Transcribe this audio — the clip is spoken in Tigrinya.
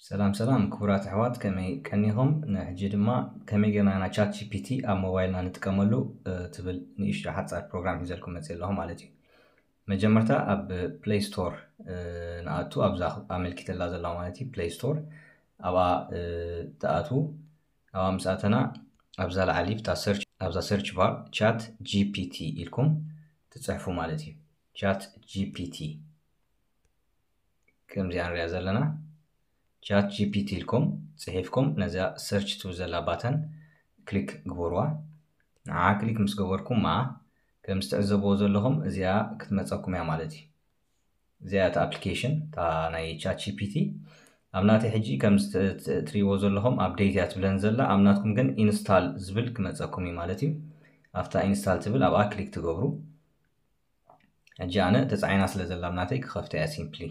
ሰላም ሰላም ክቡራት ኣሕዋት፣ ከመይ ቀኒኹም? ንሕጂ ድማ ከመይ ጌርና ኢና ቻት ጂ ፒ ቲ ኣብ ሞባይልና ንጥቀመሉ ትብል ንእሽቶ ሓጻር ፕሮግራም ሒዘልኩም መጽእ ኣለኹ ማለት እዩ። መጀመርታ ኣብ ፕሌይ ስቶር ንኣቱ፣ ኣብዛ ኣመልኪተላ ዘለዋ ማለት እዩ ፕሌይ ስቶር፣ ኣብኣ ትኣቱ። ኣብኣ ምስ ኣተና ኣብዛ ላዓሊ ኣብዛ ሰርች ባር ቻት ጂ ፒ ቲ ኢልኩም ትጽሕፉ ማለት እዩ። ቻት ጂ ፒ ቲ ከምዚኣ ንሪኣ ዘለና ቻት ጂ ፒ ቲ ኢልኩም ጽሒፍኩም ነዚኣ ሰርች ትብል ዘላ ባተን ክሊክ ግበርዋ። ንዓ ክሊክ ምስ ገበርኩማ ከም ዝትዕዘብዎ ዘለኹም እዚኣ ክትመጸኩም እያ ማለት እዩ። እዚኣ እቲ ኣፕሊኬሽን እታ ናይ ቻት ጂ ፒ ቲ ኣብ ናተይ ሕጂ ከም ትሪእዎ ዘለኹም ኣፕዴት እያ ትብለን ዘላ፣ ኣብ ናትኩም ግን ኢንስታል ዝብል ክመጸኩም እዩ ማለት እዩ። ኣብታ ኢንስታል ትብል ኣብኣ ክሊክ ትገብሩ። ሕጂ ኣነ ተጻዒና ስለ ዘላ ኣብ ናተይ ክኸፍታ እያ ሲምፕሊ።